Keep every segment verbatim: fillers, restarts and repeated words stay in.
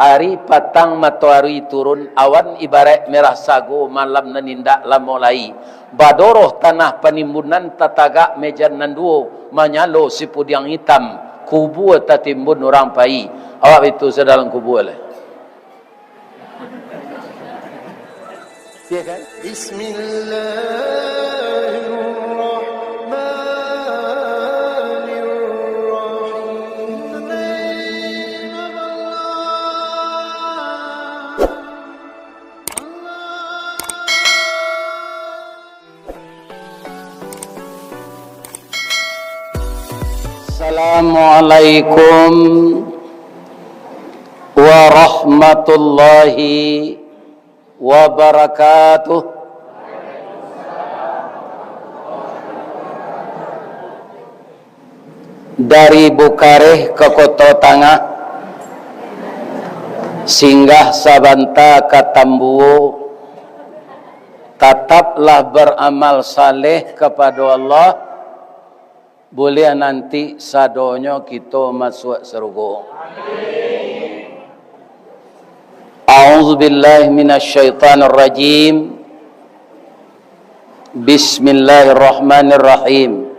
Ari patang matoari turun, awan ibaraik merah sago, malam nan indak lamo lai. Badoroh tanah panimbunan, tatagak mejan nan duo, manyalo sipudiang itam, kubua tatimbun urang pai. Awak itu sadalam kubua lai. Iya kan? Bismillahirrahmanirrahim. Assalamualaikum warahmatullahi wabarakatuh. Dari Bukareh ka Koto Tangah, singgah sabanta ka Tambuo, tataplah baramal saleh kapado Allah, buliah nanti sadonyo kito masuak sarugo. A'udzubillahi minasyaitonirrajim. Bismillahirrahmanirrahim.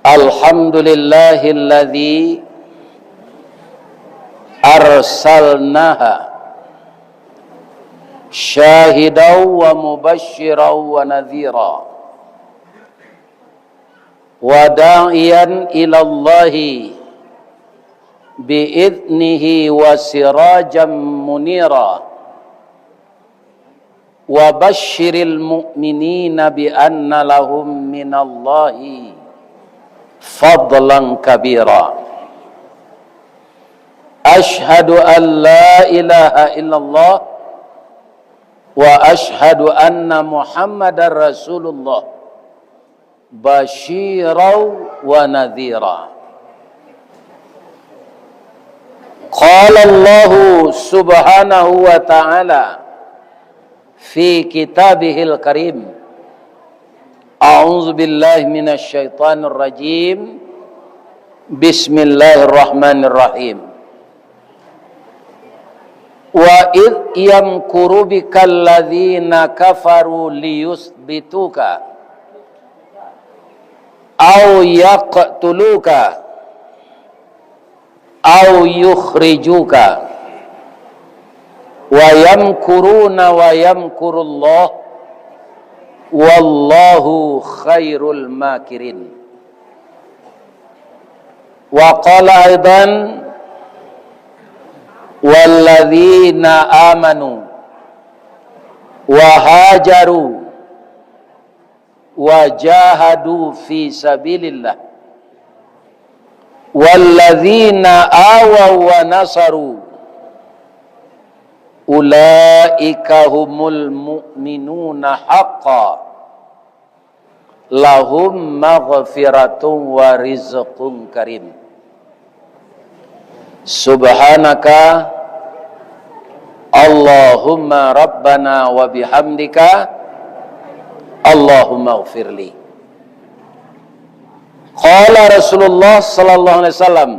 Alhamdulillahilladzi arsalnaha syahidan wa mubasysyiran wa nadhira, wa da'iyan ilallahi bi'idnihi wa sirajan munira, wa basyiril mu'minina bi anna lahum minallahi fadlan kabira. Asyhadu an la ilaha illallah wa asyhadu anna Muhammadar Rasulullah, basyiran wa nadhira. Qala Allahu subhanahu wa ta'ala fi kitabihil karim. A'udzubillahi minasyaitonirrajim. Bismillahirrahmanirrahim. Wa idh yamkuru bikal ladzina kafaru liyutsbituka au yaqtuluka au yukhrijuka, wa yamkuruna wa yamkurullah, wallahu khairul makirin. Wa qala aidan, walladzina amanu wa hajaru wa jahadu fi sabilillah, walladzina awaw wa nasaru, ulaika humul mu'minuna haqqa, lahum maghfiratun wa rizqun karim. Subhanaka Allahumma rabbana wa bihamdika, Allahumma gfirli. Qala Rasulullah sallallahu alaihi wasallam,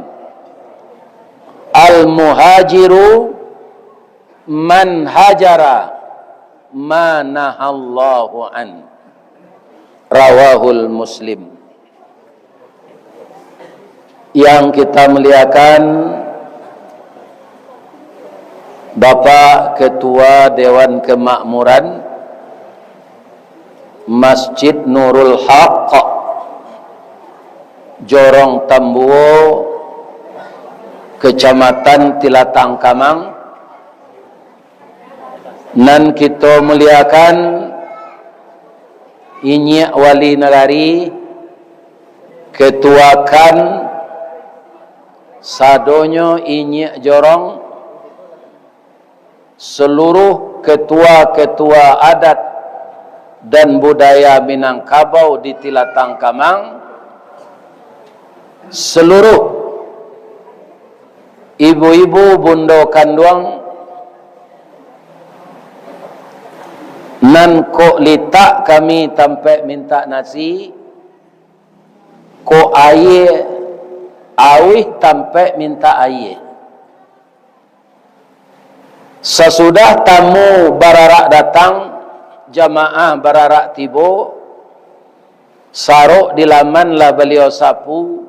al-muhajiru man hajara ma nahallahu an. Rawahul Muslim. Yang kita muliakan, Bapak Ketua Dewan Kemakmuran Masjid Nurul Haq, Jorong Tambuo, Kecamatan Tilatang Kamang, nan kito muliakan, Inyiak Wali Nagari, Ketua kan, sadonyo inyiak jorong, seluruh ketua-ketua adat dan budaya Minangkabau di Tilatang Kamang, seluruh ibu-ibu bundo kanduang, nan kok litak kami tampek mintak nasi, kok aia auih tampek mintak aia. Sasudah tamu bararak datang, jamaah bararak tibo, sarok di laman lah baliau sapu,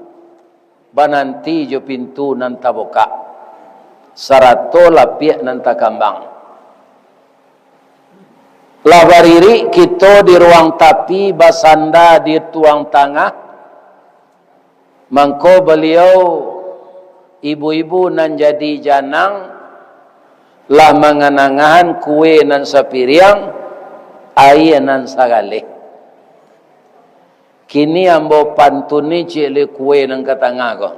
bananti jo pintu nan tabukak, sarato lapiak nan takambang. Lah baririk kito di ruang tapi, basanda di ruang tangah, mangko baliau, ibu-ibu nan jadi janang, lah manganangahan kue nan sapiriang, aia nan sagaleh. Kini ambo pantun ni ciek le kue nan ka tangah ko.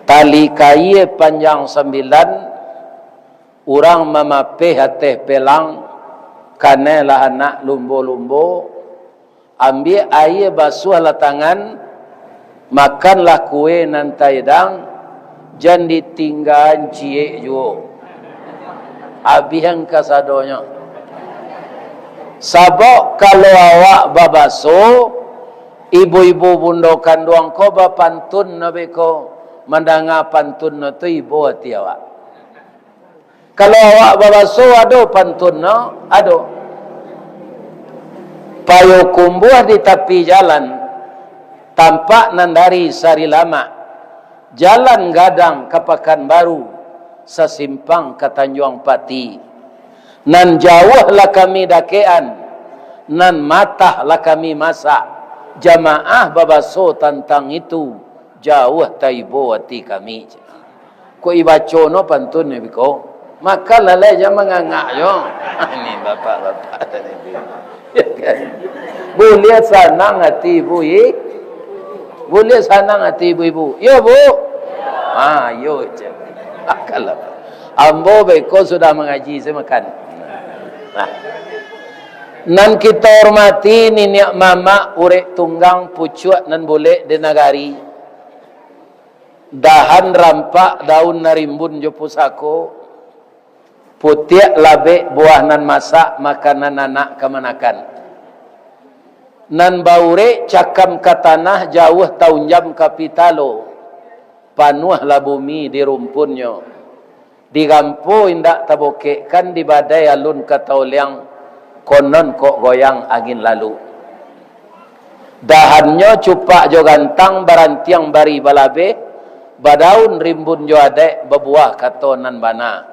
Tali kaia panjang sambilan, urang mamapeh ateh pelang, kanai lah anak lumbo-lumbo, ambiak aia basuahlah tangan, makanlah kue nan taidang, jan ditinggaan ciek juo. Abihan kasadonyo. Sabab kalau awak babaso, ibu-ibu bundo kanduang ko bapantun no beko, mandanga pantun no tu ibo ati awak. Kalau awak babaso, ado pantun no, ado. Payokumbuah di tapi jalan, tampak nan dari Sarilamak, jalan gadang ka Pakanbaru, sasimpang ka Tanjuang Pati. Nan jauah lah kami dakekan, nan matah lah kami masak. Jamaah babaso tantang itu, jauah taibo ati kami. Kok ibaco no pantun ni biko? Makan lalai jan mangangak jo. Ini bapak-bapak tadi tu. Buliah sanang ati ibu i-, buliah sanang ati ibu-ibu. Yo, Bu? Ha, yo je. Makanlah. Ambo beko sudah mangaji, saya makan. Nah. Nan kita hormati niniak mamak urek tunggang pucuak nan bulek di nagari. Dahan rampak daun narimbun jo pusako, putiak labek buah nan masak makanan anak kamanakan. Nan baurek cakam ka tanah jauah taunjam ka pitalo, panuahlah bumi di rumpunnyo. Digampo indak tabokekkan, dibadai alun ka taoliang, konon kok goyang angin lalu. Dahannyo cupak jo gantang, barantiang bari balabeh, badaun rimbun jo adaik, babuah kato nan bana.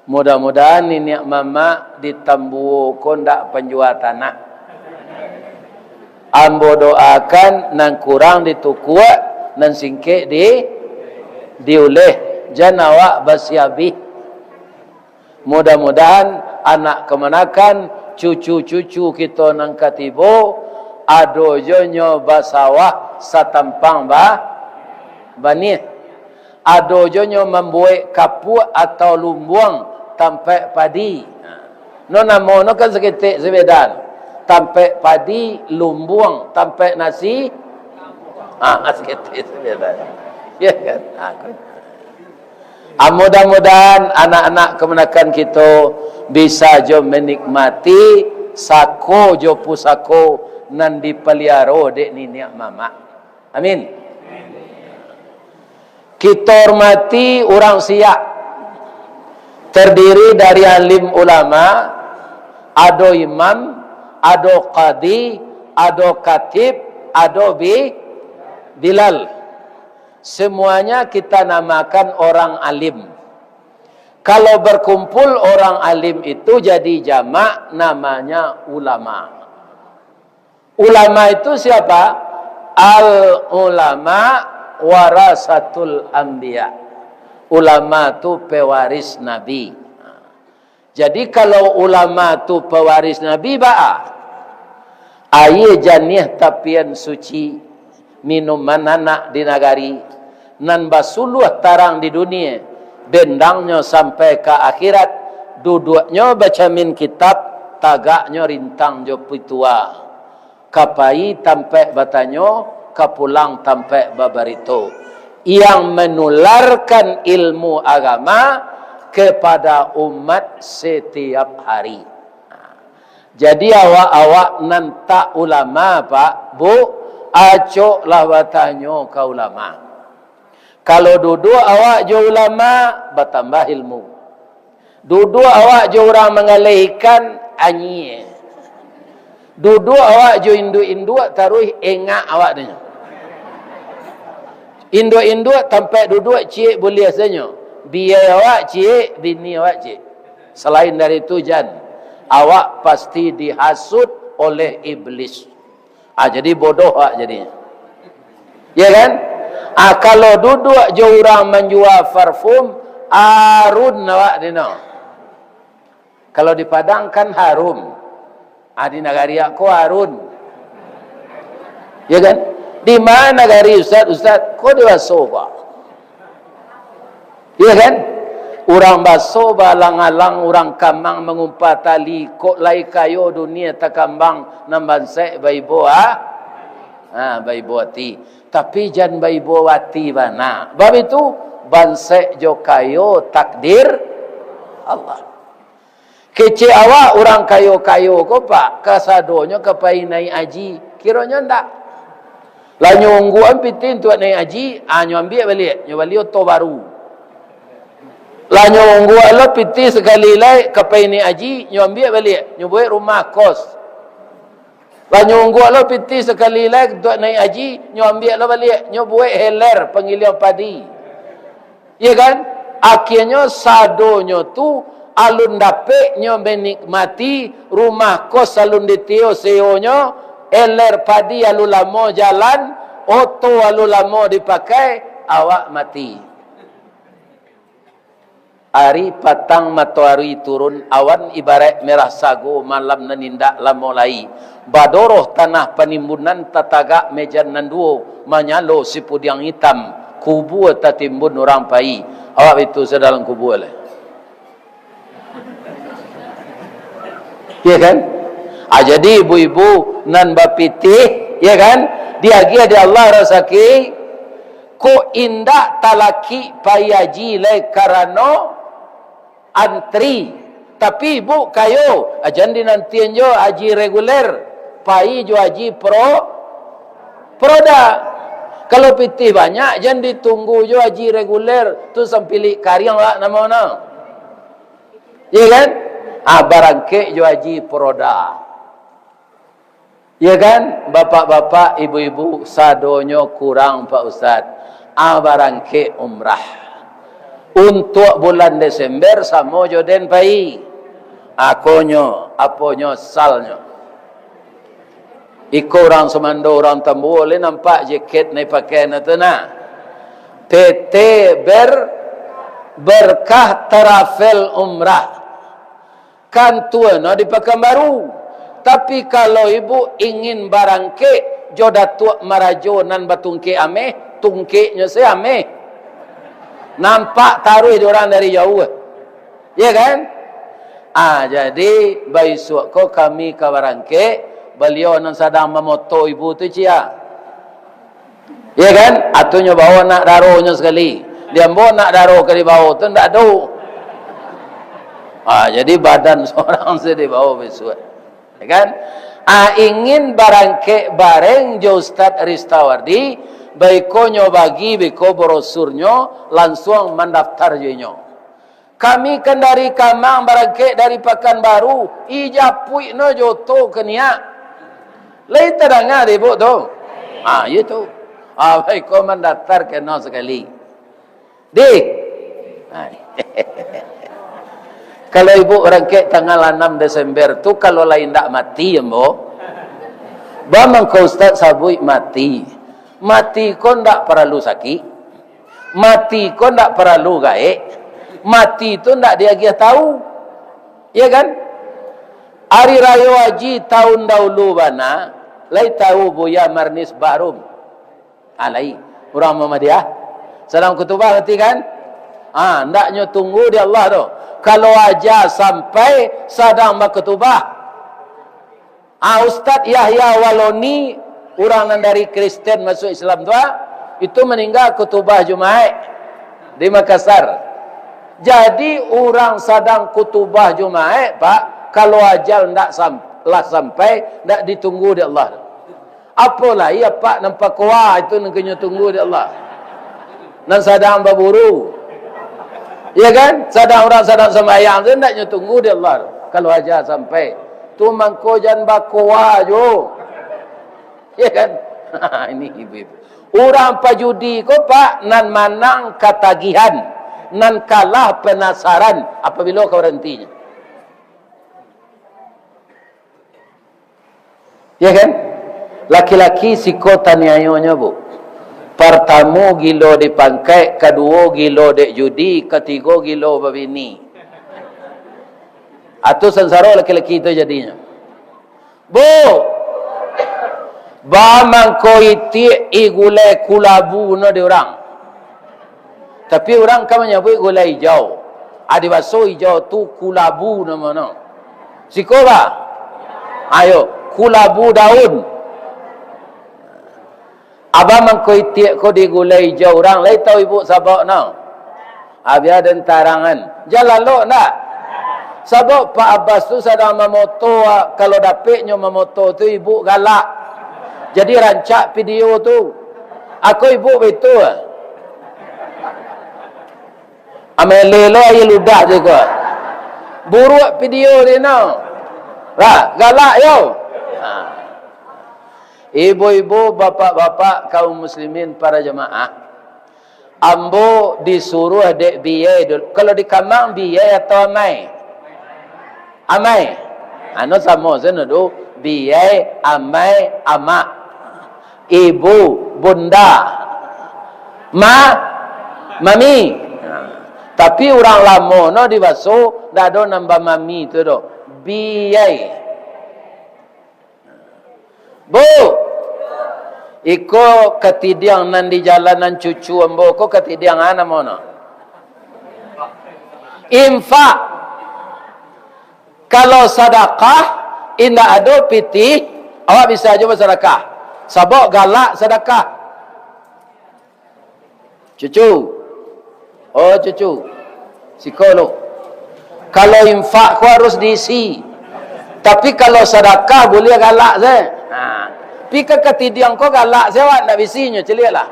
Mudah-mudahan niniak mamak di Tambuo ko ndak panjua tanah. Ambo doakan nan kurang ditukuak, nan singkek di, diuleh, jan awak basiabih. Mudah-mudahan anak kamanakan, cucu-cucu kito nan ka tibo, ado jo nyo basawah satampang ba-, baniah. Ado jo nyo mambuek kapuak atau lumbuang tampaik padi. No namo no kan saketek sabeda. Tampaik padi, lumbuang, tampaik nasi. Ah, saketek sabeda. Ya kan? Ah, mudah-mudahan anak-anak kamanakan kito bisa jo menikmati sako jo pusako nan dipaliaro dek niniak mamak. Amin. Kita hormati urang Siak, terdiri dari alim ulama, ado imam, ado kadi, ado katib, ado bi-, bilal. Semuanya kita namakan orang alim. Kalau berkumpul orang alim itu jadi jamak, namanya ulama. Ulama itu siapa? Al ulama warasatul anbiya. Ulama tu pewaris Nabi. Jadi, kalau ulama tu pewaris Nabi, baa? Aia janiah tapian suci, minuman anak di nagari, nan basuluah tarang di dunia, bendangnyo sampai ka akhirat, duduaknyo bacamin kitab, tagaknyo rintang jo pitua. Ka pai tampaik batanyo, ka pulang tampaik babarito, yang menularkan ilmu agama kepada umat setiap hari. Jadi, awak-awak nan tak ulama, Pak, Bu, acoklah batanyo ka ulama. Kalau duduak awak jo ulama, batambah ilmu. Duduak awak jo urang manggaleh ikan, anyie. Duduak awak jo induak-induak, taruih engak awak tu nyo. Induak-induak tampek duduak ciek buliah sanyo. Biai awak ciek, bini awak ciek. Salain dari tu, jan, awak pasti dihasut oleh iblis. Ah, jadi bodoh awak jadinyo. Ya kan? Ah, kalau duduak jo urang manjua parfum, arun awak dino. Kalau di Padang kan harum. Ah, di nagari awak ko arun. Ya kan? Di ma nagari ustaz, ustaz? Ko di Baso, Pak. Iya kan? Urang Baso baalang-alang, urang Kamang mangumpa tali, kok lai kayo dunia takambang, nan bansaik baibo a-, ha, baibo ati. Tapi jan baibo ati bana. Bab itu, bansaik jo kayo takdir Allah. Kecek awak urang kayo-kayo ko, Pak, kasadonyo ka pai naiak haji. Kironyo ndak. Lah nyo ungguan pitih untuak naiak haji, ah, nyo ambiak baliak, nyo bali oto baru. Lah nyo ungguan lo pitih sakali lai ka pai naiak haji, nyo ambiak baliak, nyo buek rumah kos. Lah nyo ungguan lo pitih sakali lai untuak naiak haji, nyo ambiak lo baliak, nyo buek heler panggilian padi. Iya kan? Akhianyo sadonyo tu alun dapek nyo menikmati, rumah kos alun ditio sewonyo, eler padi alun lamo jalan, oto alun lamo dipakai, awak mati. Ari patang matoari turun, awan ibaraik merah sago, malam nan indak lamo lai. Badoroh tanah panimbunan, tatagak mejan nan duo, manyalo sipudiang itam, kubua tatimbun urang pai. Awak itu sadalam kubua lai. Ya kan? Ah, jadi ibu-ibu nan bapitih, ya kan? Diagiah di Allah rasaki, kok indak talakik pai haji lai karano antri. Tapi ibu kayo, ah, jan dinantian jo haji reguler, pai jo haji pro-, proda. Kalau pitih banyak, jan ditunggu jo haji reguler, tu sampilik kariang lah namo no. Iya kan? Ah, barangkek jo haji proda. Ya kan, bapak-bapak, ibu-ibu, sadonyo kurang, Pak Ustaz. Ah, barangkek umrah. Untuak bulan Desember samo jo den pai. Akonyo, aponyo, salnyo. Iko urang sumando, urang Tambua, lai nampak jaket nan dipakai tu nah. P T Ber-, Berkah Travel Umrah. Kantua no di Pakanbaru. Tapi, kalau ibu ingin barangkek jo Datuak Marajo nan batungkek ameh, tungkeknyo se ameh. Nampak taruih di urang dari jauah. Ya kan? Ah, jadi, baisuak ko kami ka barangkek, baliau nan sadang mamoto ibu tu, cia. Ya kan? Atunyo bawa anak daronyo sakali. Di ambo anak daro ka dibawa tu ndak ado. Ah, jadi badan sorang se dibawa bisuak. Ya kan? Ah, ingin barangkek bareng jo Ustaz Ristawardi, baikonyo bagi beko brosurnyo, lansuang mandaftar jo inyo. Kami kan dari Kamang, barangkek dari Pakanbaru, ijapuik no jo oto ka niak. Lai tadanga dek ibu tu? Ha, iyo tu. Ha, baiko mandaftar kena sakali. Dih. Ha. Kalau ibu barangkek tanggal anam Desember tu, kalau lai ndak mati, ambo. Ba mangko Ustaz sabuik mati. Mati ko ndak paralu sakik. Mati ko ndak paralu gaek. Mati tu ndak diagiah tahu. Iya kan? Ari Rayo Haji taun daulu bana, lai tahu Buya Marnis Bahrum? Ah, lai. Urang Muhammadiyah. Sadang kutubah mati kan? Ah, ndaknyo tunggu di Allah tu. Kalau aja sampai sadang bakutubah, Ah, Ustaz Yahya Waloni, urang nan dari Kristen masuk Islam tu, ah, itu maningga kutubah Jumaik di Makassar. Jadi, urang sadang kutubah Jumaik, Pak, kalau ajal ndak sam-, lah sampai, ndak ditunggu dek Allah. Apo lai apak nan pakoa itu nan kanyo tunggu dek Allah? Nan sadang baburu. Ya kan? Sadang urang sadang sambayang tu, ndak nyo tunggu di Allah tu. Kalau aja sampai, tu mangko jan bakoa jo. Ya kan? Ini ibu-ibu. Urang pajudi ko, Pak, nan manang katagihan, nan kalah penasaran. Apabilo ka barantinyo? Ya kan? Laki-laki siko taniayonyo, Bu. Partamo gilo di pangkaik, kaduo gilo dek judi, katigo gilo babini. Atu sansaro laki-laki tu jadinyo. Bu, ba mangko itiak i gulai kulabu no di urang. Tapi urang ka manyabuik gulai ijau. Adi baso ijau tu kulabu namono. Siko ba? Ayo, kulabu daun. Aba mangko itiak ko di gulai ijau, urang lai tau ibu sabab no? Abia den tarangan. Jan lalok ndak? Sabab Pak Abbas tu sadang mamoto, kalau dapeknyo mamoto tu ibu galak. Jadi rancak video tu. Ako ibu baitu. Amai lelo aia ludah tu ko. Buruak video di no. Lah, galak yo. Ha. Ibu-ibu, bapak-bapak, kaum muslimin, para jamaah. Ambo disuruah dek biyai dulu. Kalau di kamang, biyai atau amai? Amai. Anu samo sano tu, biyai, amai, amak. Ibu, bunda. Ma, mami. Tapi urang lamo no di baso, ndak ado nambah mami tu doh. Biyai. Bu, iko katidiang nan di jalanan cucu ambo ko katidiang a namono? Infak. Kalau sadakah, indak ado pitih, awak bisa jo basadakah. Sabab galak sadakah. Cucu. Oh, cucu. Siko lo. Kalau infak ko harus diisi. Tapi kalau sadakah, buliah galak se. Ha. Pi ka katidiang ko galak se awak, ndak bisinyo, caliaklah.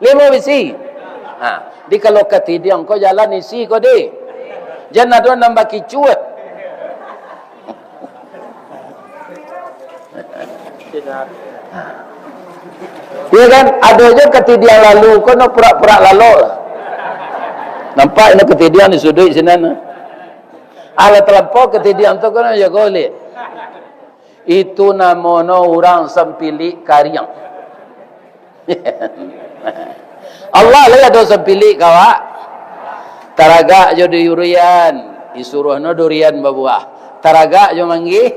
Limo bisi. Ha. Di kalau katidiang ko jalan isi ko di. Jan ado nambah kicuah. Iya kan? Ado jo katidiang lalu, kono purak-purak lalok lah. Nampak ino katidiang di suduik sinan. Alah talampau katidiang tu kono jago lih. Itu namono urang sampilik kariang. Allah lai ado sampilik ka awak. Taragak jo durian, isuruahno durian babuah. Taragak jo manggih,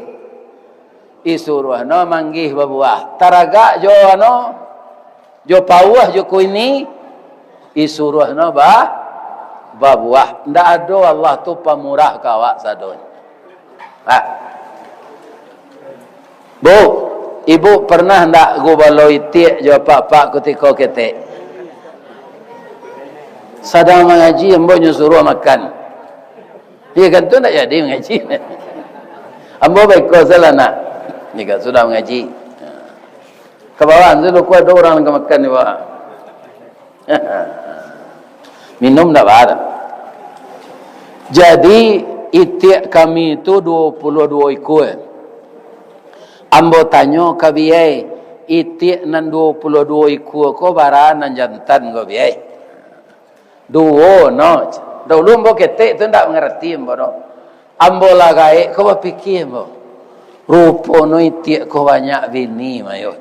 isuruahno manggih babuah. Taragak jo ano, jo pauah, jo kuini, isuruahno ba-, babuah. Ndak ado Allah tu pamurah ka awak sadonyo. Ha. Bu, ibu pernah ndak gubalo itiak jo apak-apak kutiko ketek? Sadang mangaji, ambo nyo suruah makan. Iya kan, tu ndak jadi mangaji. Ambo baiko salah nak. Ni kan sudah mangaji. Ka bawah tu, luko ado urang ka makan di bawah. Minum ndak baa. Jadi, itiak kami tu duo puluah duo ikua. Ambo tanyo ka biyai, itiak nan duo puluah duo ikua ko bara nan jantan ko, biyai? Duo no. Daulu ambo ketek tu ndak mangarati ambo doh. Ambo lah gaek ko bapikia ambo. Rupo no itiak ko banyak bini, mayo.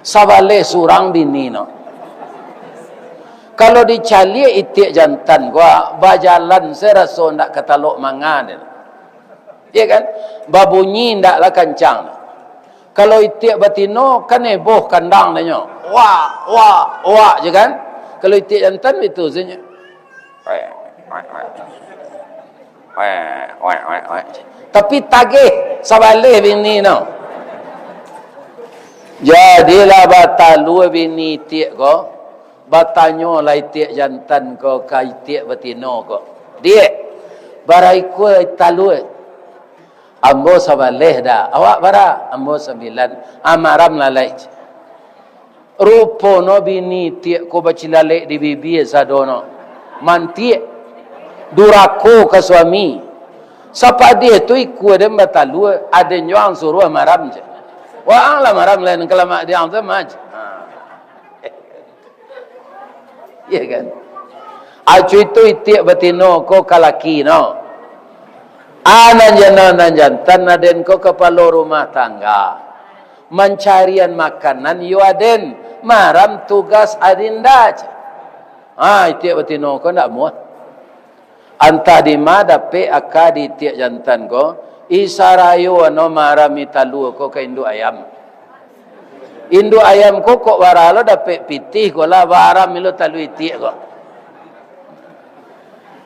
Sabaleh surang bini no. Kalau dicaliak itiak jantan ko, bajalan se raso ndak katalok mangan. Iya kan? Babunyi ndaklah kancang. Kalau itiak batino, kan heboh kandang nyo. Wak, wak, wak je kan? Kalau itiak jantan, itu sajo. Wak, wak, wak. Wak, wak, wak, wak. Tapi tagih, sabaleh bini no. Jadilah batalua bini itiak ko. Batanyolah itiak jantan ko ka itiak batino ko, "Diak, bara ikua talua?" "Ambo sabaleh dah." "Awak bara?" "Ambo sambilan." "Ah, maram lah lai." Rupo no bini itiak ko bacilalek di bibia sado no. Mantiak, durako ka suami. Sapadih tu ikua den batalua, aden jo ang suruah maram je. Waang lah maram, lain kalamak di ang tu mah je. Ha. Ya kan? Acu itu itiak batino ko ka laki no. Ah, nan jano nan jantan, aden ko kapalo rumah tangga. Mancarian makanan yo aden, maram tugas adinda je. Ah, itiak batino ko ndak muah. Antah dima dapek aka di itiak jantan ko, isarayo ano marami talua ko ka induak ayam. Induak ayam ko kok bara lo dapek pitih ko lah, baram ilo talua itiak ko.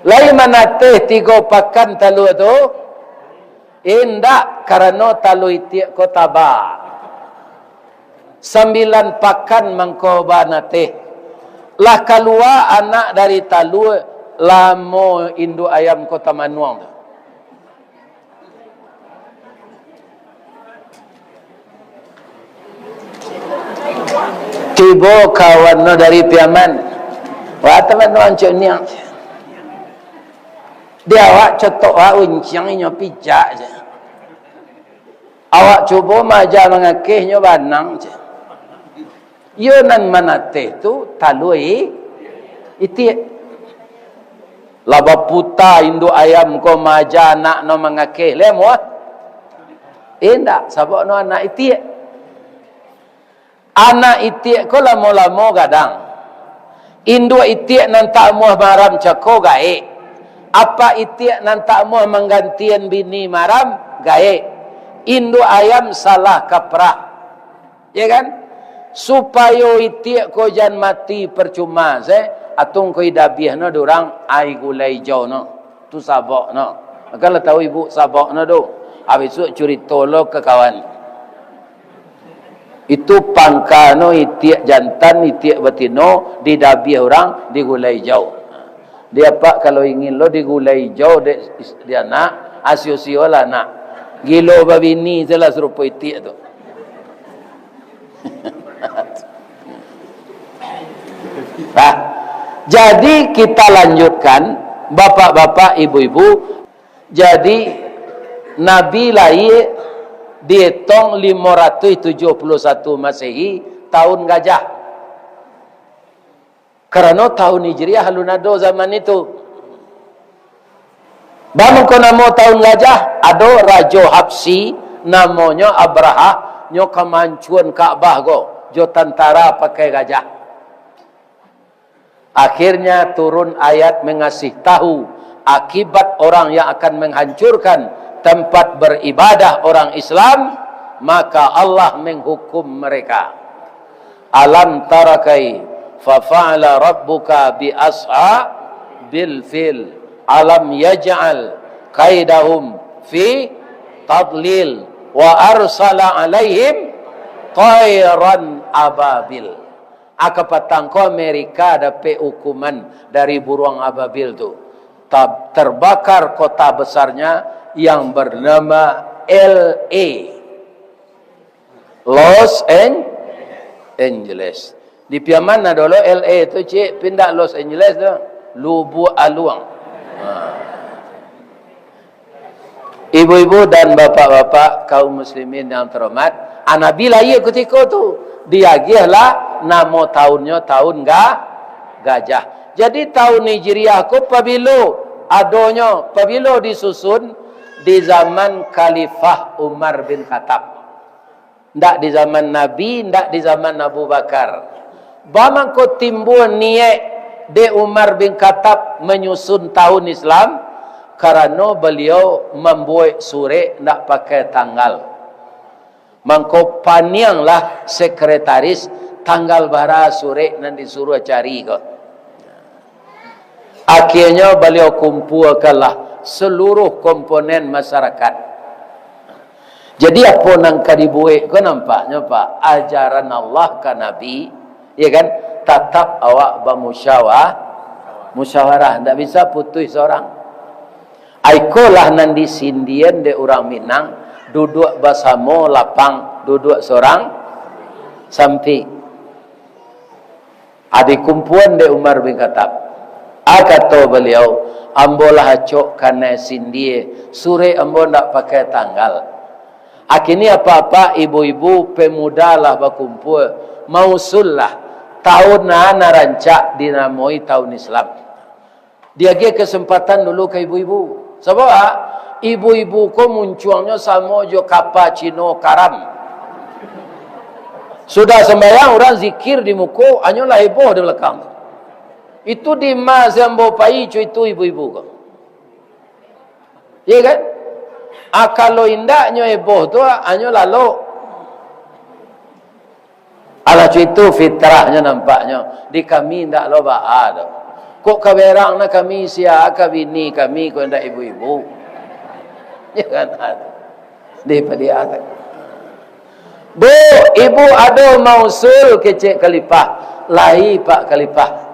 Lai manateh tigo pakan talua tu, indak, karano talua itiak ko taba. Sambilan pakan mangko banateh. Lah kalua anak dari talua, lamo induak ayam ko tamanuang tu. Tibo kawan no dari Piaman. Wah, tamanuang cek niang. Di awak cotok awak unciang inyo pijak je. Awak cubo maja mangakeh nyo banang je. Iyo nan manateh tu talua i-, itiak. Lah baputa induak ayam ko maja anak no mangakeh, leh muah? Indak, sabab no anak itiak. Anak itiak ko lamo-lamo gadang. Induak itiak nan tak amuah maram cako gaek. Apak itiak nan tak amuah manggantian bini maram gaek. Induak ayam salah kaprah. Ya kan? Supayo itiak ko jan mati parcuma se, atung ko idabiah no durang ai gulai ijau no. Tu sabok no. Mako lah tahu ibu sabok no tu. Abisuak curito lo ka kawan. Itu pangka no itiak jantan, itiak batino, didabiah urang, digulai ijau. Di apak kalau ingin lo digulai ijau dek is-, di anak, asio-sio lah anak. Gilo babini tu lah sarupo itiak tu. Nah, jadi kita lanjutkan, bapak-bapak, ibu-ibu. Jadi, Nabi lahia dietong limo ratuih tujuah puluah satu Masehi, tahun gajah. Karano tahun Hijriah alun ado zaman itu. Ba mangko namo tahun gajah, ado Rajo Habsyi, namonyo Abrahah, nyo ka mancuan Ka'bah ko, jo tantara pakai gajah. Akhirnya turun ayat mengasih tahu akibat orang yang akan menghancurkan tempat beribadah orang Islam, maka Allah menghukum mereka. Alam tara kaifa fa'ala rabbuka bi ashabil fil. Alam yaj'al kaidahum fi tadlil wa arsala alaihim tairan ababil. Aka patang ko Amerika dapek hukuman dari buruang ababil tu. Tab-, terbakar kota besarnya yang bernama L A. Los An-, Angeles. Di Piaman ado lo L A tu, cik, pindah Los Angeles tu. Lubuak Aluang. Ha. Ibu-ibu dan bapak-bapak, kaum muslimin yang terhormat, ah, Nabi lahia kutiko tu, diagiahlah namo tahunnyo tahun ga-, gajah. Jadi, tahun Hijriah ko pabilo adonyo, pabilo disusun? Di zaman Khalifah Umar bin Khattab. Ndak di zaman Nabi, ndak di zaman Abu Bakar. Ba mangko timbua niaik dek Umar bin Khattab manyusun tahun Islam, karano baliau mambuek surek ndak pakai tanggal. Mangko panianglah sekretaris tanggal bara surek nan disuruah cari ko. Akhirnyo baliau kumpuakanlah saluruh komponen masyarakat. Jadi, apo nan ka dibuek ko, nampaknyo, Pak, ajaran Allah ka Nabi, ya kan, tatap awak bamusyawa-, musyawarah, ndak bisa putuih sorang. Ai, ikolah nan disindian dek urang Minang, duduak basamo lapang, duduak sorang sampik. Ah, dikumpuan dek Umar bin Khattab. A, kato baliau, ambo lah acok kanai sindie, surek ambo ndak pakai tanggal. Akini apak-apak ibu-ibu pemuda lah bakumpua, mausul lah, tahun nan rancak dinamoi tahun Islam. Diagiah kesempatan dulu ka ibu-ibu. Sabab, ah, ibu-ibu ko muncuangnyo samo jo kapa Cino karam. Sudah sambayang, urang zikir di muko, anyo lah heboh di balakang. Itu dima se ambo pai co itu ibu-ibu ko. Iya kan? Ah, kalau indaknyo heboh tu, ah, anyo lalok. Alah, co itu fitrahnyo nampaknyo. Di kami indak lo baa doh. Kok ka berang na kami sia ka bini kami, kok indak ibu-ibu? Ya kan? Di padiakan. Bu, ibu ado mausul, kecek Kalipah. Lai, Pak Kalipah.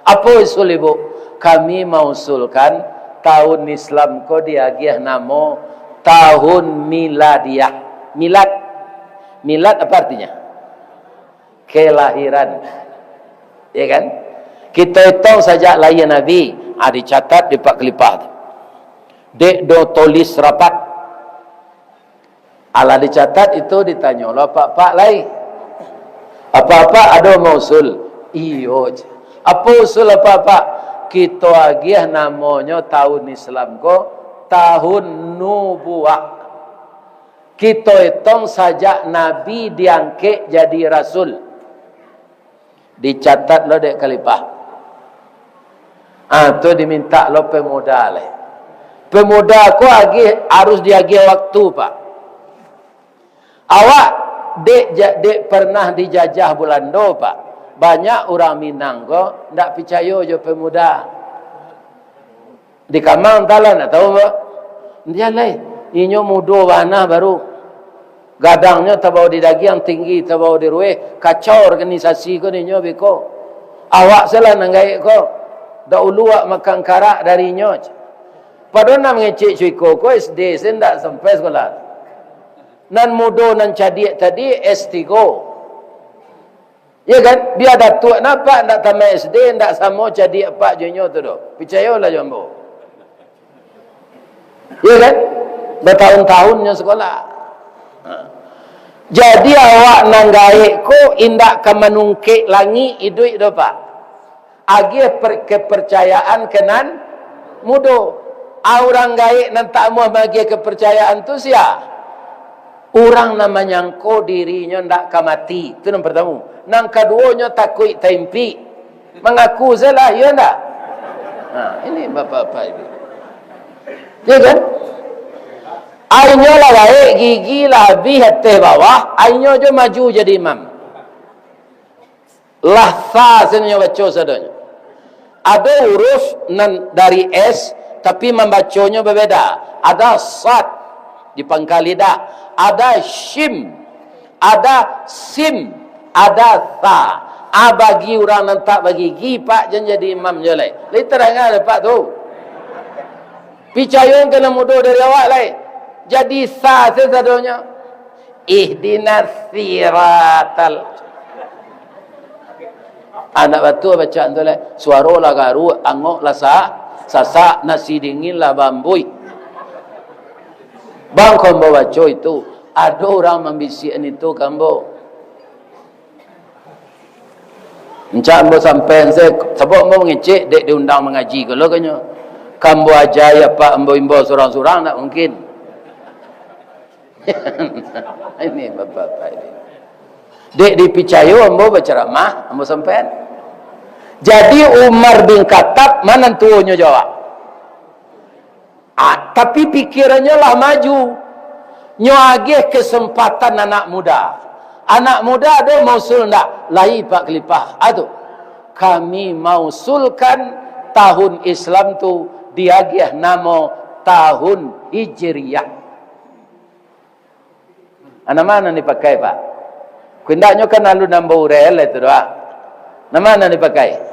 Apo usul ibu? Kami mausulkan tahun Islam ko diagiah namo tahun miladiah. Milad. Milad apa artinya? Kelahiran. Ya kan? Kito itong sajak lahia Nabi, ah, dicatat di Pak Kalipah tu. Dek do tulis rapat. Alah dicatat itu, ditanyo lo apak-apak lai. Apak-apak ado mausul? Iyo, cek. Apo usul apak-apak? Kito agiah namonyo tahun Islam ko tahun nubuah. Kito itong sajak Nabi diangkek jadi rasul. Dicatat lo dek Kalipah. Ah, tu dimintak lo pemuda lai. Pemuda ko agih, harus diagiah waktu, Pak. Awak dek ja-, dek pernah dijajah Bulando, Pak. Banyak urang Minang ko ndak picayo jo pemuda. Di Kamang talan, ndak tahu, Pak. Dia lai, inyo mudo bana baru. Gadangnyo tabao di dagiang, tinggi tabao di rueh, kacau organisasi ko dinyo beko. Awak salah nan gaek ko. Dahulu awak makan karak dari inyo. Pado nan mangecek co iko ko S D se ndak sampai sekolah. Nan mudo nan cadiak tadi S tigo. Ya kan? Bia datuak nan apak ndak tamat S D, ndak samo cadiak apak jo inyo tu doh. Picayolah jo ambo. Ya kan? Batahun-tahun nyo sekolah. Ha. Jadi awak nan gaek ko indak ka manungkek langik iduik doh, Pak. Agiah per-, kepercayaan ka nan mudo. A, urang gaek nan tak amuah maagiah kepercayaan tu sia? Urang nan manyangko dirinyo ndak ka mati. Tu nan partamo. Nan kaduonyo takuik taimpik. Mangaku salah, iyo ndak? Nah, ini bapak-bapak ini. Ya kan? A, inyo lah gaek, gigi lah abih, ateh bawah, a, inyo jo maju jadi imam. Lah sa se nyo baco sadonyo. Ado huruf nan dari S, tapi mambaconyo babeda. Ada sad di pangka lidah, ada shim, ada sim, ada sa. A, bagi urang nan tak bagigi, Pak, jan jadi imam jo lai. Lai tarang dek Pak tu. Picayo ka nan mudo dari awak lai. Jadi sa se sadonyo. Ihdinas siratal. Anak batua bacaan tu lai. Suaro lah garuak, angok lah sa-, sasak, nasi dingin lah baambuih. Bang, ko ambo baco itu, ado urang mambisiakan itu ka ambo. Rancak ambo sampaian se, sabab ambo mangecek dek diundang mangaji ko lo kanyo. Ka ambo aja, apak ambo imbau surang-surang, ndak mungkin. Ini bapak-bapak ini. Dek dipicayo ambo bacaramah, ambo sampaian. Jadi Umar bin Khattab, ma nan tuonyo jo awak? Ah, tapi pikirannyo lah maju. Nyo agiah kesempatan anak muda. Anak muda ado mausul ndak? Lai, Pak Kalipah. Ah, tu. Kami mausulkan tahun Islam tu diagiah namo tahun Hijriah. Ah, nama nan dipakai, Pak? Kok indaknyo kan alun ambo uraian lah itu doh. Nama nan dipakai?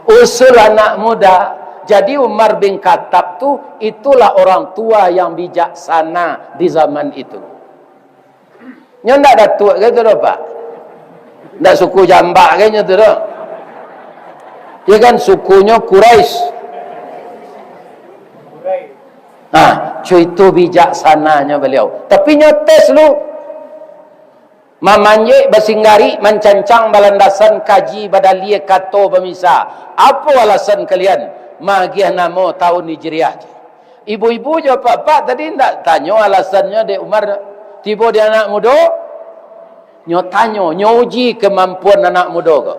Usul anak muda. Jadi Umar bin Khattab tu, itulah orang tua yang bijaksana di zaman itu. Nyo ndak datuak ke tu doh, Pak? Ndak suku jambak ke nyo tu doh? Ya kan, sukunyo Quraisy. Nah, cuito bijaksananyo baliau. Tapi nyo tes lu. Mamanjek basinggarik, mancancang balandasan, kaji badalia, kato bamisa. Apo alasan kalian maagiah namo tahun Hijriah? Ibu-ibu jo apak-apak tadi ndak tanyo alasannyo dek Umar tibo di anak mudo? Nyo tanyo, nyo uji kamampuan anak mudo ko.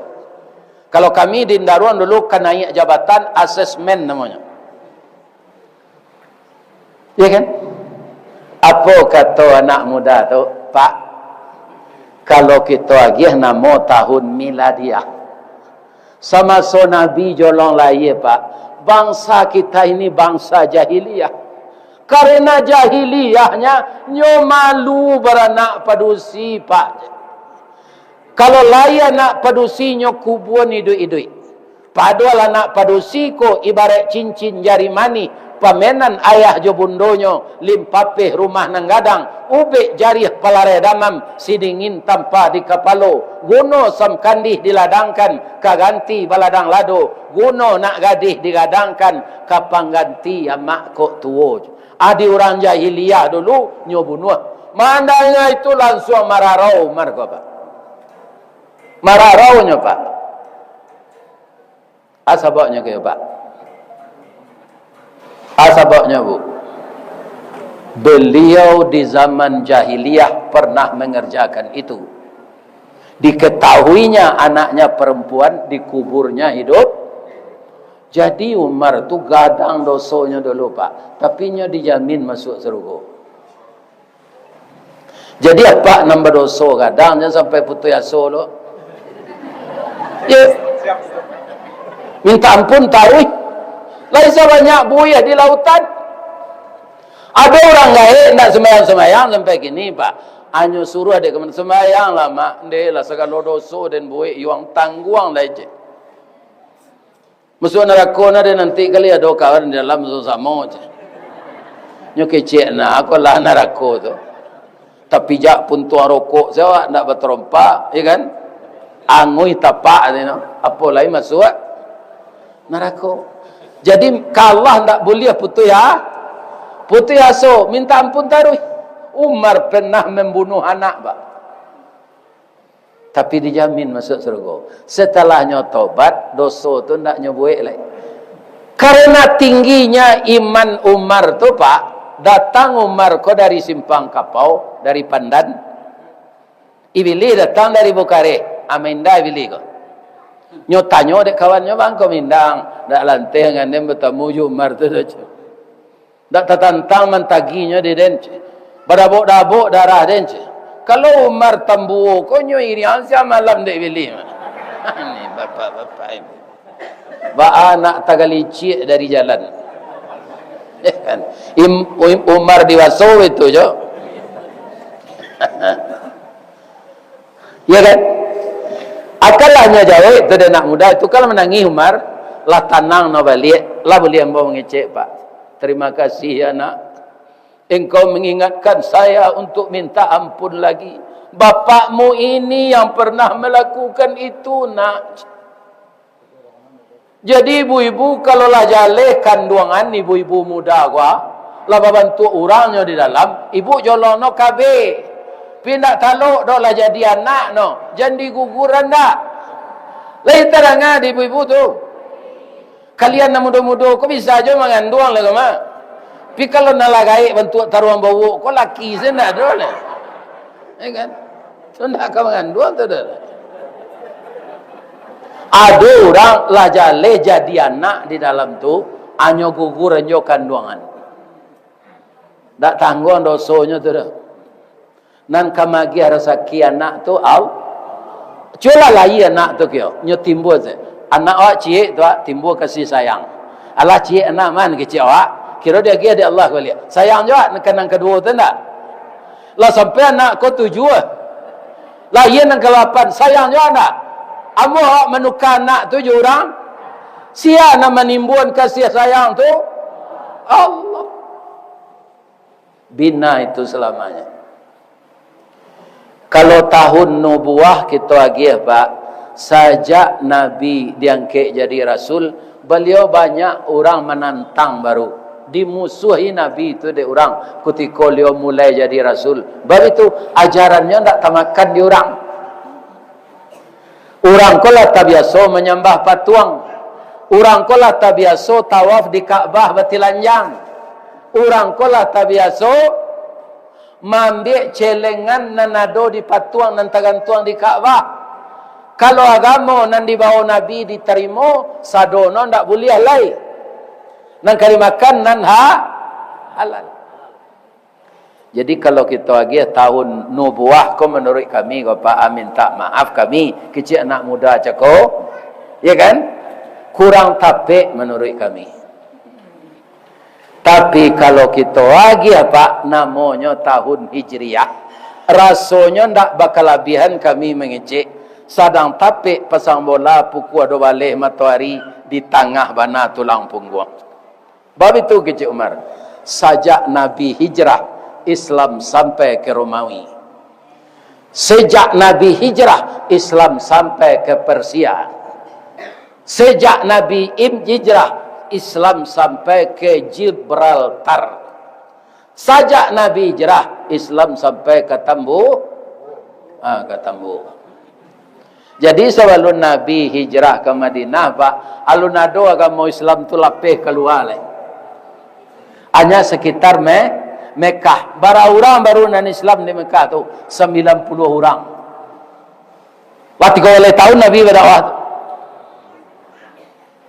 Kalau kami di Indaruang dulu ka naiak jabatan, asesmen namonyo. Ya kan? Apo kato anak muda tu, "Pak, kalau kito agiah namo tahun miladiah, samaso Nabi jolong lahia, Pak, bangsa kita ini bangsa jahiliyah. Karena jahiliyahnyo, nyo malu baranak padusi, Pak." Kalau lai anak padusi nyo kubuan iduik-iduik. Padohal anak padusi ko ibaraik cincin jari manih, pamenan ayah jo bundonyo, limpapeh rumah nan gadang, ubek jariah palareh damam, sidingin tampa di kapalo, guno sam kandih diladangkan, ka ganti baladang lado, guno nak gadih digadangkan, ka pangganti amak kok tuo. Adi urang jahiliah dulu, nyo bunuah. Mandanga itu lansuang mararau Umar ko, Pak. Mararaunyo, Pak. Asababnyo kaya, Pak. Asababnyo, Bu. Beliau di zaman jahiliah pernah mengerjakan itu. Diketahuinya anaknya perempuan dikuburnya hidup. Jadi Umar tu gadang dosonyo dulu, Pak. Tapi nyo dijamin masuk sarugo. Jadi apak nan badoso gadang, jan sampai putuih aso lo. Yo. Minta ampun taruih. Lai sabanyak buih di lautan. Ado urang gaek ndak sumbayang-sumbayang sampai kini, Pak. Anyo suruah dek kaman sumbayang lah, Mak. Ndeh lah sagalo doso den buek, yuang tangguang lai cek. Masuak narako na deh nanti kali ado kawan di dalam samo-samo, cek. Nyo kecek na, ako lah narako tu. Tapijak puntuang rokok se awak ndak batarompa, ya kan? Anguih tapak tadi no. Apo lai masuak narako. Jadi, kalah ndak buliah putuih a-, putuih aso, minta ampun taruih. Umar pernah membunuh anak, Pak. Tapi dijamin masuk surga. Setelah nyo tobat, doso tu ndak nyo buek lai. Karena tingginya iman Umar tu, Pak, datang Umar ko dari Simpang Kapau, dari Pandan. Ibilih datang dari Bukareh, ah, mainda Ibilih ko. Nyo tanyo dek kawannyo, "Bang, ko mindang, ndak lanteh ngan den batamu jo Umar tu doh." Ndak tatantang mantaginyo di den, cek. Badabok-dabok darah den, cek. Kalau Umar tambuo ko nyo iriang sia malam dek Ibilih. Ni bapak-bapak ini. Baa nak tagalicik dari jalan. Ya kan? Im-, Im-, Umar dibaso itu jo. Ya kan? Akanlah nyo jawek tu dek anak muda tu, kalau manangih Umar, lah tanang no baliak, lah buliah ambo mangecek, Pak. Terima kasih, ya, Nak. Engkau mengingatkan saya untuk minta ampun lagi. Bapakmu ini yang pernah melakukan itu, Nak. Jadi ibu-ibu, kalau lah jaleh kanduangan ibu-ibu muda ko, ah, lah babantuak urangnyo di dalam, ibu jolong no kabeh. Pi ndak talok doh lah jadi anak no, jan diguguran dak. Lai tadanga di ibu-ibu tu. Kalian nan mudo-mudo ko bisa jo manganduang lah ko, Mak. Pi kalau nan lah gaek bantuak taruang bawok ko laki se ndak ado lah. Ya kan? Tu ndak ka manganduang tu doh. Ado urang lah jaleh jadi anak di dalam tu, anyo gugur anjo kanduangan. Ndak tangguang dosonyo tu doh. Nan ka magiah rasaki anak tu, Al-, cubolah lahia anak tu kio, nyo timbua se. Anak awak ciek tu, ah, timbua kasih sayang. Alah ciek anak man kecek awak, kiro diagiah dek Allah ko baliak. Sayang juo ka nan kaduo tu ndak? Lah sampai anak ko tujuah. Lahia nan kalapan, sayang juo ndak? Ambo awak manuka anak tu jo urang, sia nan manimbuan kasih sayang tu? Allah. Bina itu salamanya. Kalau tahun nubuah kito agiah, Pak, Sajak Nabi diangkek jadi rasul, baliau banyak urang manantang baru. Dimusuahi Nabi tu dek urang kutiko baliau mulai jadi rasul. Bab itu, ajarannyo ndak tamakan di urang. Urang ko lah tabiaso manyambah patuang. Urang ko lah tabiaso tawaf di Ka'bah batilanjang. Urang ko lah tabiaso maambiak celengan nan ado di patuang nan tagantuang di Ka'bah. Kalau agamo nan dibao Nabi ditarimo, sadono ndak buliah lai. Nan ka dimakan nan ha-, halal. Jadi, kalau kito agiah tahun nubuah ko, manuruik kami ko, Pak, ah, minta maaf kami, kecek anak muda cako, ya kan? Kurang tapek manuruik kami. Tapi, kalau kito agiah, Pak, namonyo tahun Hijriah, rasonyo ndak bakalabiahan kami mangecek, sadang tapek pasang bola pukua duo baleh matoari di tangah bana tulang pungguang. Bab itu kecek Umar, sajak Nabi hijrah, Islam sampai ke Romawi. Sejak Nabi hijrah, Islam sampai ke Persia. Sejak Nabi im-, hijrah, Islam sampai ke Gibraltar. Sajak Nabi hijrah, Islam sampai ka Tambu-, ah, ka Tambu. Jadi, sabalun Nabi hijrah ka Madinah, Pak, alun ado agamo Islam tu lapeh kalua lai. Hanya sekitar Me-, Mekah. Bara urang baru nan Islam di Mekah tu? Sambilan puluah urang. Lah tigo baleh tahun Nabi badakwah tu.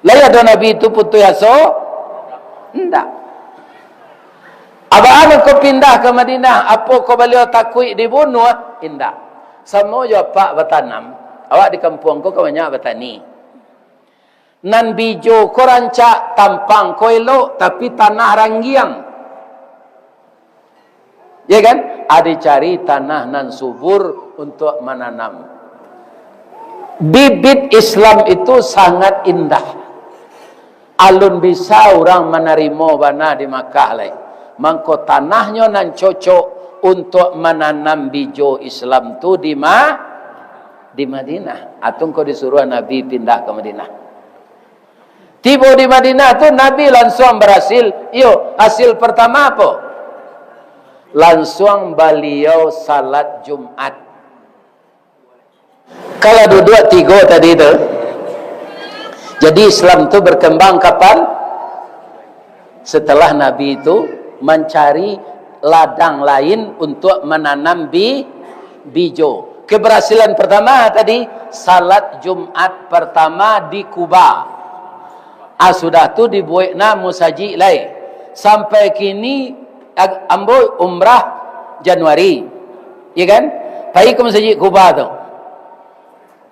Lai ado Nabi tu putuih aso? Indak. Abaa mangko pindah ka Madinah? Apo ko baliau takuik dibunuah? Indak. Samo jo apak batanam. Awak di kampuang ko kan banyak batani. Nan bijo ko rancak, tampang ko elok, tapi tanah ranggiang. Ya kan? Ado cari tanah nan subur untuk mananam. Bibit Islam itu sangat indah. Alun bisa urang manarimo bana di Makkah lai. Mangko tanahnyo nan cocok untuk mananam bijo Islam tu di Ma-, di Madinah. Atau engkau disuruah Nabi pindah ka Madinah. Tibo di Madinah tu, Nabi lansuang barasil. Iyo, hasil partama apo? Lansuang baliau salat Jumat. Kalau duduak tigo tadi tu, jadi Islam tu berkembang kapan? Setelah Nabi tu mancari ladang lain untuk mananam bi-, bijo. Keberhasilan pertama tadi, salat Jumat pertama di Kuba. Ah, sudah tu dibuek na musajik lai. Sampai kini, ag-, ambo umrah Januari. Ya kan? Pai ka musajik Kuba tu.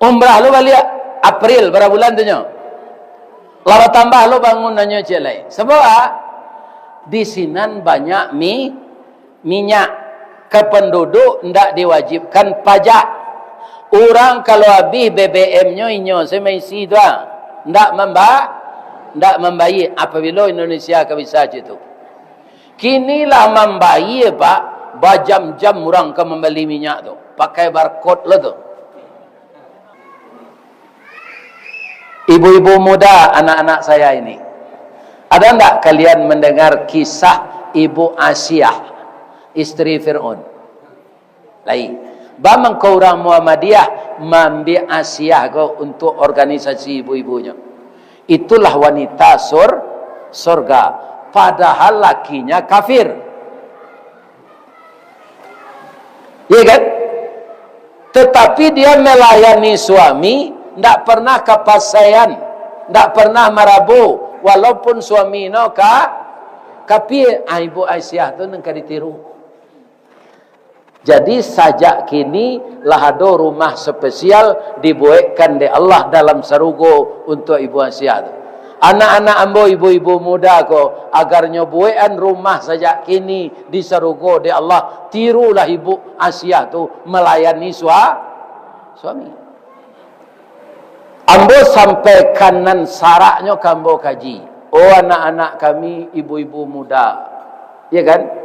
Umrah lo baliak April, bara bulan tu nyo. Lah batambah lo bangunannyo ciek lai. Sabab, ah, di sinan banyak mi-, minyak. Ka panduduk ndak diwajibkan pajak. Urang kalau abih B B M-nyo inyo se maisi tu, ah. Ndak mamba-, ndak mambayia. Apabilo Indonesia ka bisa cak tu. Kini lah mambayia, Pak. Bajam-jam urang ka mambali minyak tu. Pakai barcode lo tu. Ibu-ibu muda, anak-anak saya ini, ada ndak kalian mendengar kisah Ibu Asiah, istri Fir'aun? Lai. Baa mangko urang Muhammadiyah maambiak Asiah ko untuk organisasi ibu-ibunyo. Itulah wanita sur-, surga, padahal lakinya kafir. Iya kan? Tetapi dia melayani suami, ndak pernah kapasaian, ndak pernah marabo, walaupun suami no ka-, kapia. Ah, Ibu Aisyah tu nan ka ditiru. Jadi, sajak kini lah ado rumah spesial dibuekkan dek Allah dalam sarugo untuk Ibu Aisyah tu. Anak-anak ambo, ibu-ibu muda ko, agarnyo buekan rumah sajak kini di sarugo dek Allah, tirulah Ibu Asiah tu malayani sua-, suami. Ambo sampaikan nan saraknyo ka ambo kaji. Oh, anak-anak kami, ibu-ibu muda. Ya kan?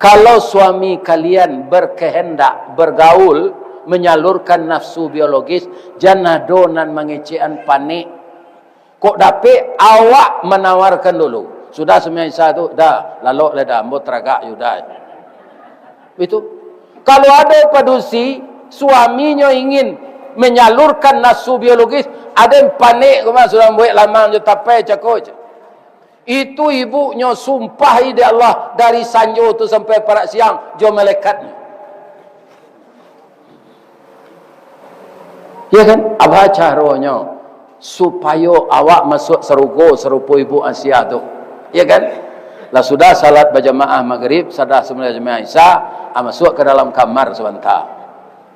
Kalau suami kalian berkehendak bergaul, Menyalurkan nafsu biologis, jan ado nan mangecekan panek. Kok dapek, awak manawarkan dulu. Sudah sumbayang Isya tu, dah, lalok lah dah, ambo taragak yo dah. Itu. Kalau ado padusi, suaminyo ingin menyalurkan nafsu biologis, ado yang panek ko mah, sudah buek lamang jo tapai cako. Itu ibunyo sumpahi dek Allah dari sanjo tu sampai parak siang jo malaikatnyo. Ya kan? Apa caronyo supayo awak masuak sarugo sarupo ibu Asiah tu? Ya kan? Lah sudah salat bajamaah magrib, sadah sumbayang jamaah Isya, ah, masuak ka dalam kamar sabanta.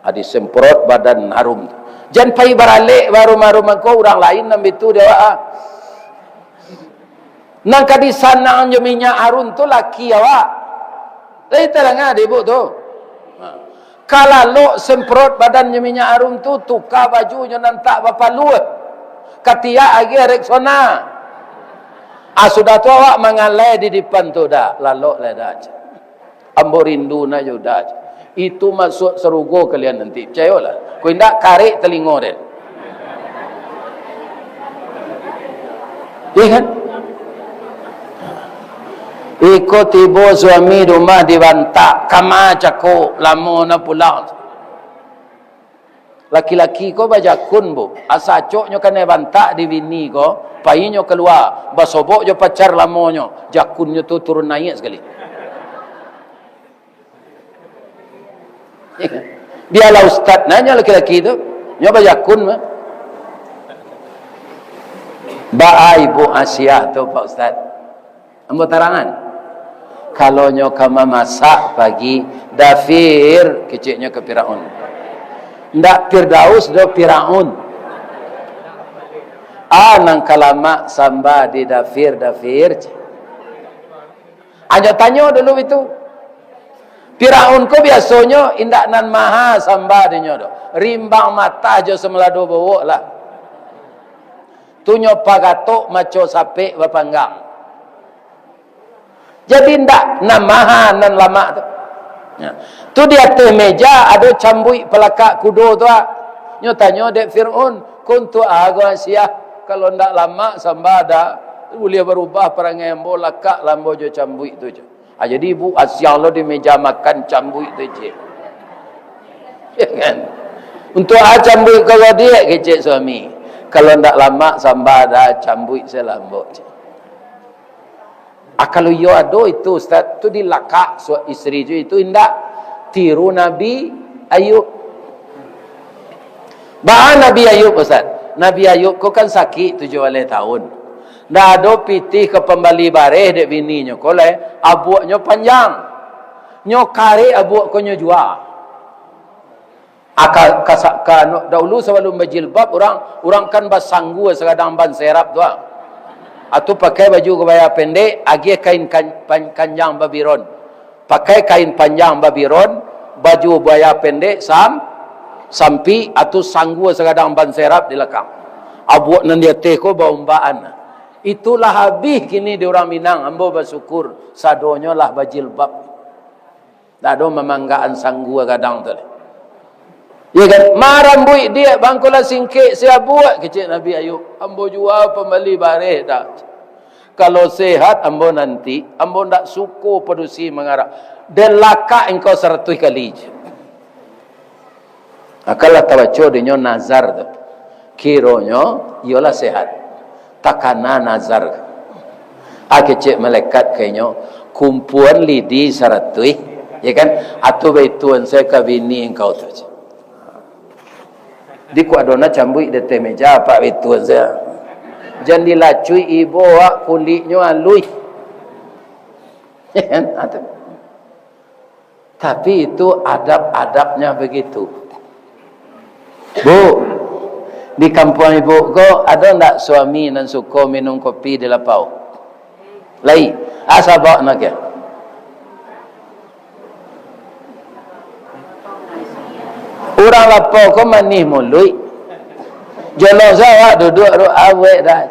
Ah, disemprot badan harum tu. Jan pai baralek baharum-harum mangko urang lain nan bitu di awak, ah. Nan ka disanang jo minyak harum tu laki awak. Lai tadanga dek ibu tu? Ha. Ka lalok semprot badan jo minyak harum tu, tuka bajunyo nan tak bapaluah. Katiak agiah Rexona. Ah, sudah tu awak mangalai di dipan tu, dah, lalok lai dah. Ambo rindu nak jo dah. Itu masuak sarugo kalian nanti, picayolah. Kok indak, karek talingo den. Ya kan? Iko tibo suami di rumah dibantak, kama cako, lamo na pulang. Laki-laki ko bajakun, Bu. Asa acoknyo kanai bantak di bini ko, painyo kalua, basobok jo pacar lamonyo, jakunnyo tu turun naiak sakali. Bialah ustaz nanyo laki-laki tu, nyo bajakun mah. Baa ibu Asiah tu, Pak Ustaz? Ambo tarangan. Kalau nyo ka mamasak pagi, dafir, keceknyo ka Firaun. Ndak Firdaus doh, Firaun. Ah, nan ka lamak samba di dafir, dafir, cek. Anyo tanyo dulu itu. Firaun ko biasonyo indak nan maha samba dinyo doh. Rimbang matah jo samalado bowok lah. Tu nyo pagatok maco sapek bapanggang. Jadi ndak nan maha nan lamak tu. Ya. Tu di ateh meja ado cambuik palakak kudo tu, ah. Nyo tanyo dek Firaun, "Ko untuak ago Asiah, kalau ndak lamak samba dah, buliah barubah parangai ambo, lakak lah ambo jo cambuik tu," cek. Ah, jadi ibu Asiah lo di meja makan cambuik tu, cek. Ya kan? "Untuak a cambuik ko, Diak?" kecek suami. "Kalau ndak lamak samba dah, cambuik se lah ambo," cek. Ah, kalau iyo ado itu, Ustaz, tu dilakak suak isteri tu, itu indak. Tiru Nabi Ayub. Baa Nabi Ayub, Ustaz? Nabi Ayub ko kan sakik tujuah baleh tahun. Ndak ado pitih ka pambali bareh dek bininyo ko lai, abuaknyo panjang. Nyo karek abuak ko nyo jua. Aka, kasa-, ka, anu, dahulu sabalum bajilbab, urang, urang kan basanggua sagadang ban serap tu, ah. Atu pakai baju kabaya pendek, agiah kain kan-, pan-, kanjang babiron. Pakai kain panjang babiron, baju baya pendek sam-, sampi, atu sanggua sagadang ban serap di lakang. Abuak nan di ateh ko baombaan. Itulah habih kini di urang Minang, ambo basyukur, sadonyo lah bajilbab. Ndak ado mamanggaan sanggua gadang tu lai. Ya kan? "Ma rambuik, Diak, bangko lah singkek, se abuak," kecek Nabi Ayub. "Ambo jua pambali bareh dah. Kalau sehat ambo nanti, ambo ndak suko padusi mangarak. Den lakak engkau saratuih kali," cek. Akanlah tabaco dinyo nazar tu. Kironyo iyolah sehat. Takana nazar. Ah, kecek malaikat ka inyo, "Kumpuan lidi saratuih," ya kan? "Atu baituan sajo ka bini engkau tu." Di ko ado nan cambuik di ateh meja, apak baituan sajo. Jan dilacuik ibo awak, kuliknyo aluih. Ya kan? Ah, tu. Tapi itu adab-adabnya begitu. Bu, di kampuang ibu ko, ado ndak suami nan suko minum kopi di lapau? Lai, ah, sabab nak ya. Urang lapau ko manih muluik. Jolong sajo awak duduak, ru-, awek dah.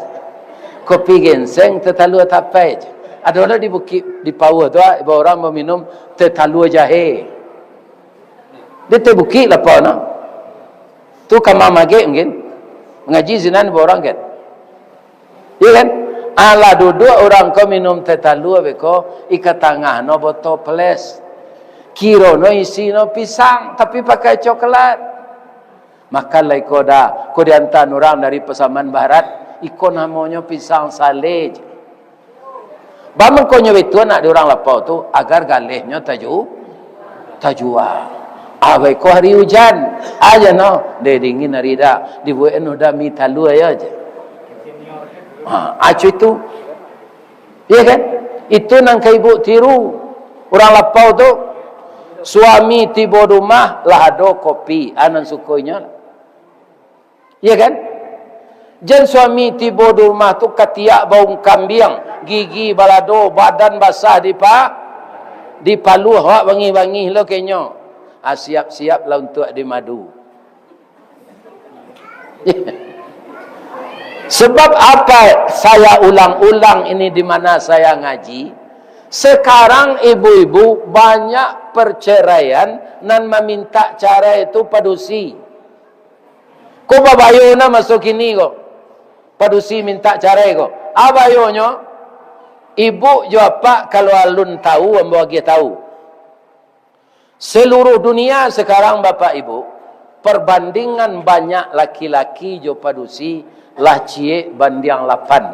Kopi ginseng, teh talua tapai. Ado lah di bukik, di pauah tu, ah, ibo urang baminum teh talua jahe. Di ateh bukik lapau no. Tu kama magek mungkin. Mangaji sinan dua urang kan. Iyo kan? Alah duduak urang ko minum teh talua beko, ika tangah no botol ples. Kiro no isi no pisang, tapi pakai coklat. Makan lah iko dah, ko diantaan urang dari Pasaman Barat, iko namonyo pisang saleh. Bamangkonyo itu anak di urang lapau tu, agar galehnyo taju-, tajua. Ah, baiko hari ujan, aja no, deh dingin hari dah, dibuek anu dah mi talua aja. Ha, acu itu. Iya kan? Itu nan ka ibu tiru. Urang lapau tu, suami tibo di rumah, lah ado kopi, ah, nan suko inyo lah. Iya kan? Jan suami tibo di rumah tu katiak baung kambiang, gigi balado, badan basah dipa-, dipaluah, awak bangih-bangih lo kenyo. Ah, siap-siap lah untuak dimadu. Sebab apa saya ulang-ulang ini di mana saya ngaji? Sekarang ibu-ibu banyak perceraian nan maminta carai tu padusi. Ko babayo na maso kini ko. Padusi minta carai ko. Abayonyo, ibu jo apak kalau alun tahu, ambo agiah tahu. Seluruh dunia sekarang, Bapak Ibu, perbandingan banyak laki-laki jo padusi lah ciek bandiang lapan.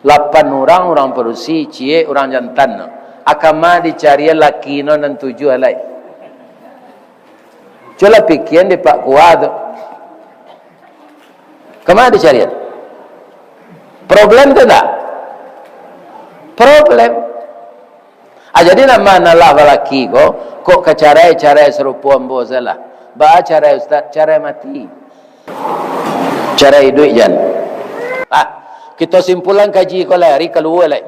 Lapan urang, urang padusi, ciek urang jantan. Akama dicarian laki no nan tujuah lai. Cubolah pikian di Pak Kua tu. Kama dicarian? Problem tu ndak? Problem. Ah, jadi nan ma nan lah balaki ko, kok ka carai, carai sarupo ambo salah. Baa carai, Ustaz? Carai mati. Carai iduik jan. Ah, kito simpulan kaji ko lai, ari kalua lai.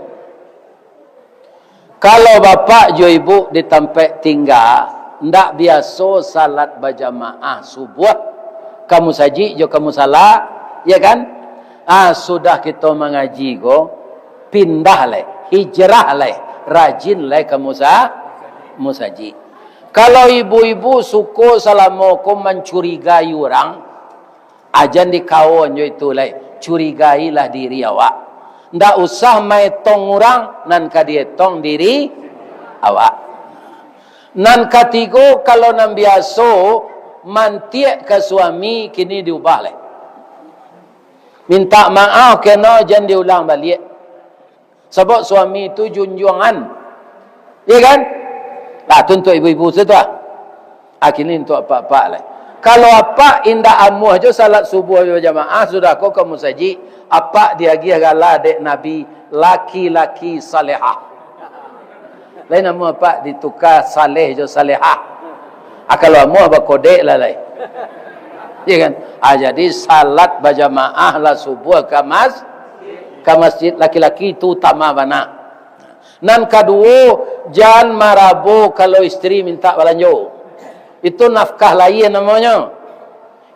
Kalau bapak jo ibu di tampek tingga, ndak biaso salat bajamaah subuah, ka musajik jo ka musala, ya kan? Ah, sudah kito mangaji ko, pindah lai, hijrah lai, rajin lai ka musa-, musajik. Kalau ibu-ibu suko salamo ko mancurigai urang, ah, jan dikawon jo itu lai, curigailah diri awak. Ndak usah maetong urang, nan ka dietong diri awak. Nan katigo, kalau nan biaso mantiak ka suami, kini diubah lai. Minta maaf kena, jan diulang baliak. Sabab suami tu junjuangan. Iya kan? Lah, tu untuak ibu-ibu sajo tu lah. Ah, kini untuak apak-apak lai. Kalau apak indak amuah jo salat subuah jo jamaah, sudah ko ka musajik, apak diagiah gala dek Nabi, laki-laki salehah. Lain amuah apak dituka saleh jo salehah. Ah, kalau amuah bakodek lah lai. Iya kan? Ah, jadi salat bajamaah lah subuah ka mas-, ka masjid, laki-laki tu utama bana. Nan kaduo, jan marabo kalau isteri mintak balanjo. Itu nafkah lain namonyo.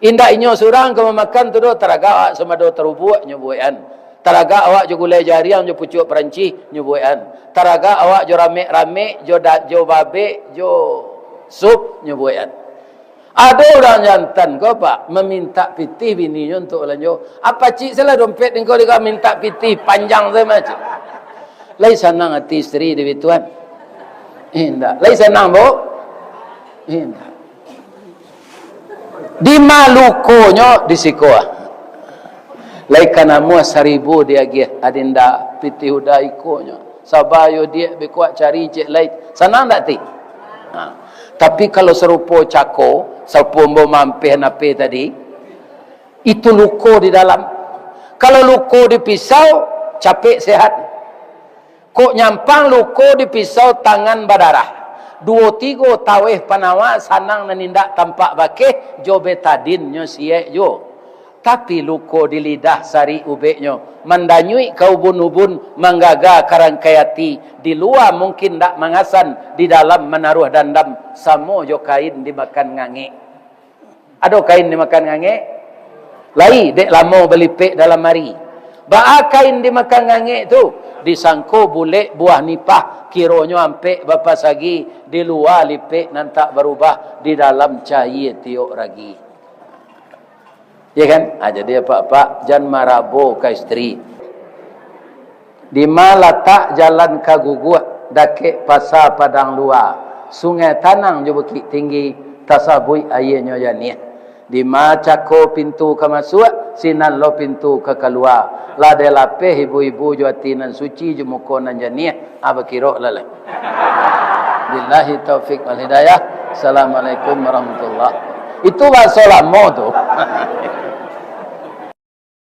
Indak inyo surang ka mamakan tu doh, taragak awak sambado tarubuak, nyo buekan. Taragak awak jo gulai jariang, jo pucuak Parancih, nyo buekan. Taragak awak jo ramek-ramek, jo da-, jo babek, jo sup, nyo buekan. Ado urang jantan ko, Pak, mamintak pitih bininyo untuak balanjo. Apo cik salah dompet engkau dek mintak pitih panjang sajo, Mak, cik? Lai sanang ati isteri di bituan? Indak. Lai sanang, Bu? Indak. Di ma lukonyo di siko. Lai ka namuah saribu diagiah adinda pitih udah ikonyo. Saba yo diak, beko wak cari ciek lai. Sanang ndak ti? Ha. Tapi kalau sarupo cako, sarupo ambo mampeh nape tadi, itu luko di dalam. Kalau luko di pisau, capek sehat. Kok nyampang luko di pisau, tangan badarah. Duo tigo taweh panawa, sanang nan indak tampak bakeh, jo betadin nyo siek juo. Tapi luko di lidah sarik ubeknyo, mandanyuik ka ubun-ubun, manggaga ka rangkai ati, di lua mungkin ndak mangasan, di dalam manaruah dandam, samo jo kain dimakan ngangek. Ado kain dimakan ngangek? Lai, dek lamo balipek dalam ari. Baa kain dimakan angek tu? Disangko bulek buah nipah, kironyo ampek bapasagi, di lua lipek nan tak barubah, di dalam cayie tiok ragi. Ya kan? Ha, jadi apak-apak, jan marabo ka isteri. Dima latak jalan ka Guguak, dakek Pasa Padang Lua, Sungai Tanang jo Bukik Tinggi, tasabuik aienyo janiah. Dima cako pintu ka masuak, sinan lo pintu ka kalua. Lah dek lapeh ibu-ibu jo ati nan suci, jo muko nan janiah, ha, bakirok lah lai. Billahi taufik wal hidayah. Assalamualaikum warahmatullahi. Itu bahaso lamo tu.